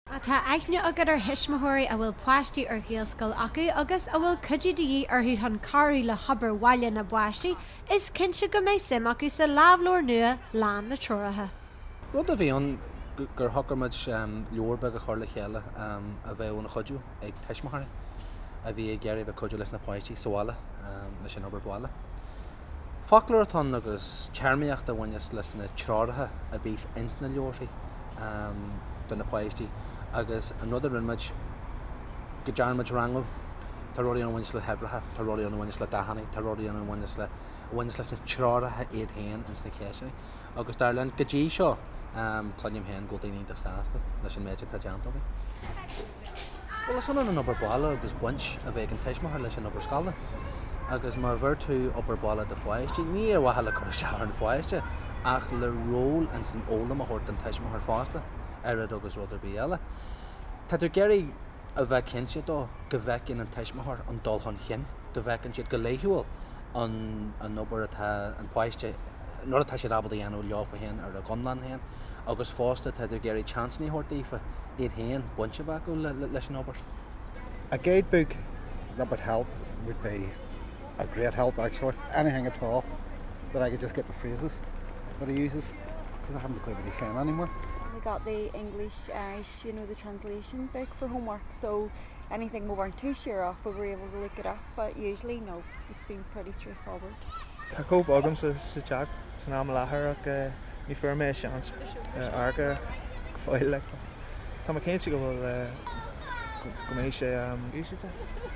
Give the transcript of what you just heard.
Má tá aithne agat ar thuismitheoirí a bhfuil páistí ar Ghaelscoil acu agus a bhfuil cuidiú de dhíth orthu chun cabhrú le hobair bhaile na bpáistí, is cinnte go mbeidh suim acu sa lámhleabhar nua lán le treoracha. Rud a bhí ann gur shocraigh muid leabhar beag a chur le chéile a bheadh ina chuidiú ag tuismitheoirí a bhí ag iarraidh a bheith ag cuidiú leis na páistí sa bhaile leis an obair bhaile. Foclóir atá ann agus téarmaíocht a bhaineas leis na treoracha a bhíos ins na leabharthaí do na páistí agus an rud a rinne muid, go dtearn muid rangú, tá rudaí ann a bhaineas le huimhreacha, tá rudaí ann a bhaineas le dathanna, tá rudaí ann a bhaineas le, a bhaineas leis na treoracha iad féin ins na ceisteanna. Agus dar linn, go dtí seo, cluinim féin go bhfuil daoine iontach sásta leis an méid atá déanta againn. Bhuel, is ionann an obair baile agus baint a bheith ag an tuismitheoir leis an obair scoile. Agus má bheir tú obair baile do pháistí, ní ar mhaithe le cur isteach ar an pháiste, ach le ról ins an fhoghlaim a thabhairt don tuismitheoir fosta, oiread agus rud ar bith eile. Tá tú ag iarraidh a bheith cinnte dó go bhfeiceann an tuismitheoir an dul chun chinn, go bhfeiceann siad go laethúil an an obair atá an páiste, an rud atá siad ábalta a dhéanamh leofa féin ar a gconlán féin agus fosta tá tú ag iarraidh seansanna a thabhairt daofa iad féin baint a bheith acu leis an obair. A guidebook that would help would be a great help actually. Anything at all that I could just get the phrases that he uses because I haven't a clue what he's saying anymore. We got the English Irish, you know, the translation book for homework so anything we weren't too sure of we were able to look it up but usually no it's been pretty straightforward. Tá cóip agamsa sa teach san am i láthair ach ní fuair mé seans amharc air go fóill. Tá mé cinnte go bhfuil go mbeidh sé úsáideach.